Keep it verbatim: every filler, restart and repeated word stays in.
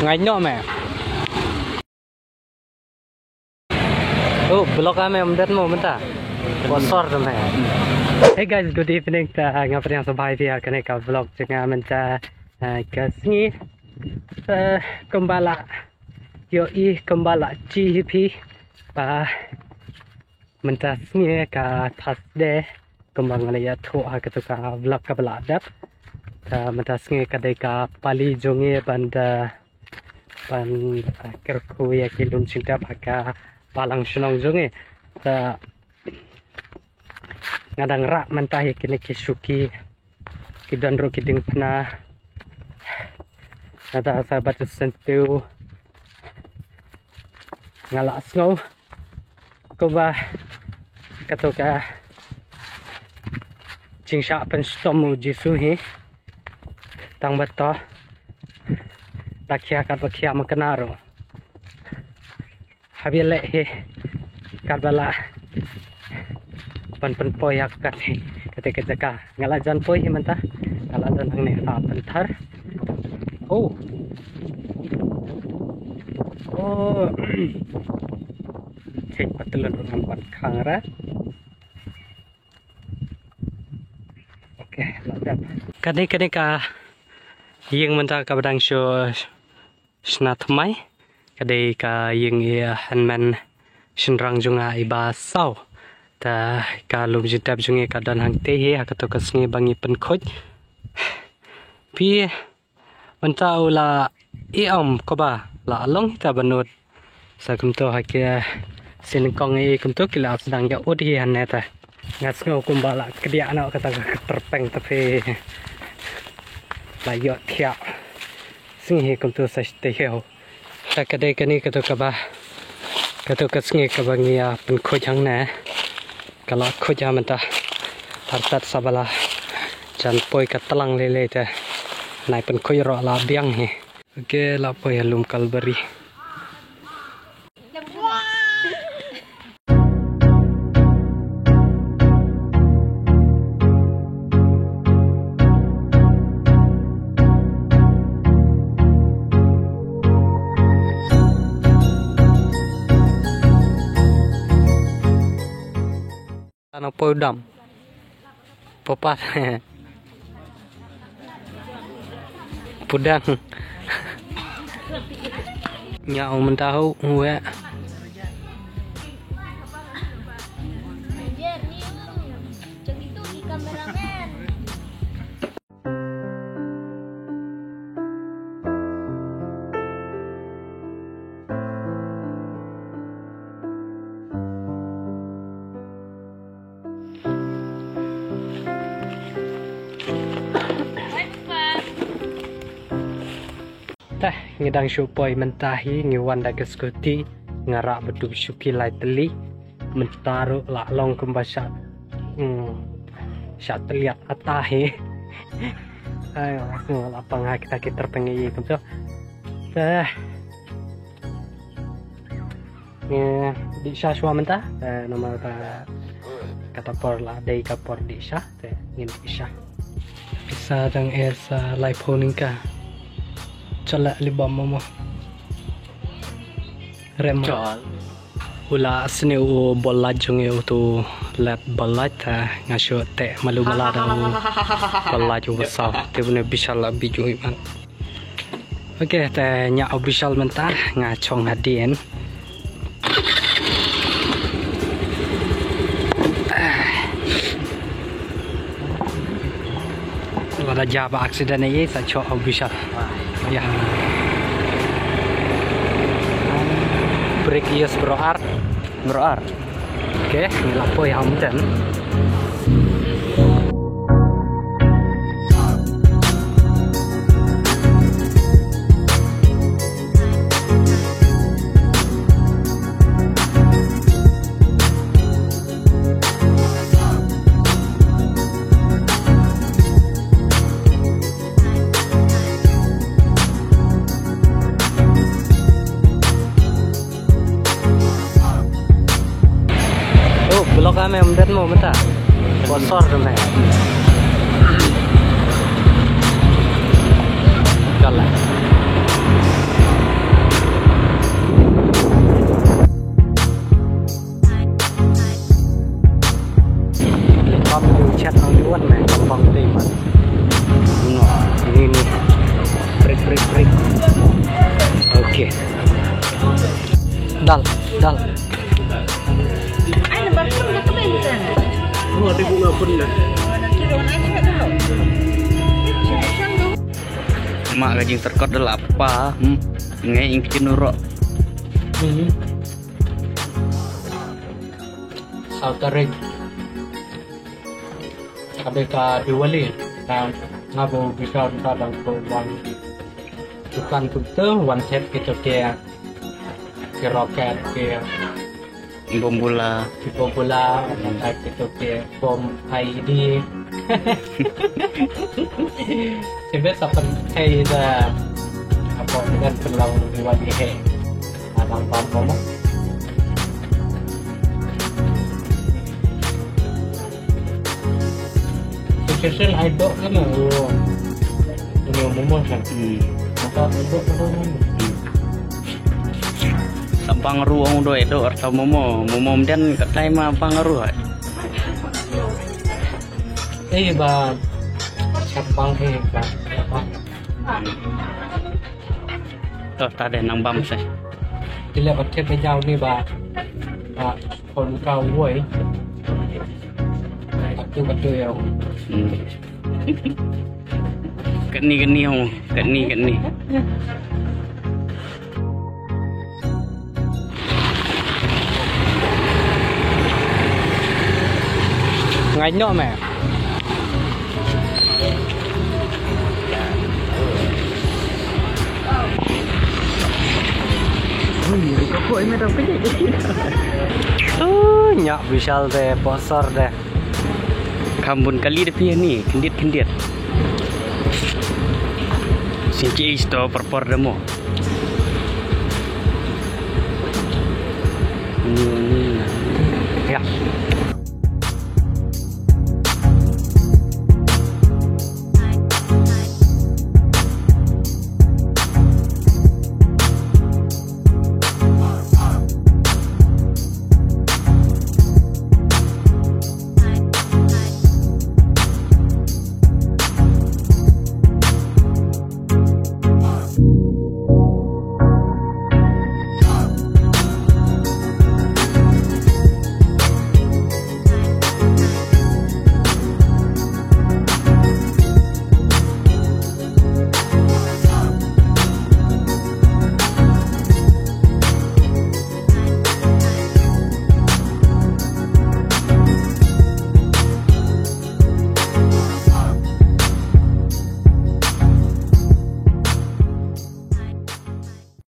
Ai no me. Oh, blog ame um dat mo mynta. Bosor tu me. Hey guys, good evening. Ta nga pdiang sngewbha ïa phi ha kane ka vlog jong nga mynta, eh, ka sngi. Eh, kumba la ïohi, kumba la jia hi phi ba mynta sngi ka Thursday, kumba nga la ïathuh ha katu ka vlog kaba la dep. Ta mynta sngi ka dei ka pali jong ngi ban da, ban, ah, kyrkhu ïa ki lum jingtep ha ka balang shnong jong ngi. Ta nga dang rah mynta ïa kine ki shuki, ki don ruh ki diengphna. Nga da sa bat sentiew. Nga la sngew kumba katu ka jingshah pynshitom u Jisu hi tang ba to da khia katba khia ma kane ruh. Haba leh hi katba la ban pynpoi ïa kata, kata ka jaka. Nga la jan poi hi mynta. Nga la don hangne ha pynthar. Oh. Oh. Thik patulun ngan ban khang ra. Okay, la dep. Kane, kane ka ïing mynta kaba dang shu shna thymmai. Ka dei ka ïing i hynmen shynrang jong nga i Bah Saw. Ta ka lum jingtep jong ngi ka don hangtei hi ha kato ka sngi ba ngi pynkhuid. Phi mynta u la i am kaba la long hi ta banud. Sa kumto ha ki sien kong i kumto ki la sdang ïa ud hi hangne ta. Nga sngew kumba la kdiah noh kata ka tyrpeng ta phi. La ïoh thiah. Sngi hi kumto sa sdei hi. Ta ka dei kane kato kaba, kato ka sngi kaba ngi ïa pynkhuid hangne. Ka la khuid ha mynta. Artat sa ba la jan poi ka tlang lei lei te. Nai pynkhuid ruh la biang hi. Okay, la poi ha lum Kalbari. Ano poi u dam. Popat. Pudang. Nya u mynta u we. Tah, ngi dang shu poi mynta hi, ngi wan da ka scooty, nga rah bad u shuki lai tylli. Mynta ruh la long kumba sha, hmm, sha tylliat ata hi. Ai, la pang ha kita ki tyrpeng i kumto. Tah. Ngi dih sha shuwa mynta, eh, namar ba kata por la dei ka por dih sha, te ngin dih sha. Pisa dang eh sa laiphew ningka. Chala li bam mo mo. Rem. Chal. U la sniew u bol lait jong u tu lat bol lait, eh, nga shu teh malu mala dang u bol lait u ba saw. Te bune Bishal la bi jong i man. Okay, te nya u Bishal mynta nga chong hadien. Lada jia ba accident ei sa chong u Bishal. Ya. Brake, yes, bro, ar. Bro, ar. Okay, ngi la poi ha Umden. Oh, blok ame Umden mo mynta. Bosor tu me. Kala. Dal, dal. Ai, na balkon ka kaba ina. Oh, ada bunga pun dah. Mak ka jingterkot da la pa, hmm. Ngai ing kin ro. Hmm. Saw tarik. Ka dei ka Diwali, ka nga ba u bishar ka dang ko wan. Dukan tu tu wan set kito ke, ke roket, ke Bombula. Ke bombula, hmm, kito ke bom I E D. Sibet apan kai da apa dengan pelau Diwali he. Adang pam pam. Session ai dok kan, oh. Ini momo kan. Hmm. Maka ai dok kan. Sa bang ruh ong do ai dok arta momo. Momo mden katai ma bang ruh ai. Eh, ba. Sa bang he ba. To, ta deh nang bam se. Ila ba thep jaw ni ba. Ba kon ka woi. Atu atu ya. Hmm. Kat ni, kat ni, hong. Kat ni, kat ni. Ngai nok me. Oh, nyak Vishal de, bosor de. Kham bun kali de phi ni, khyndiat khyndiat. Sing ci is to por por de mo. Ya.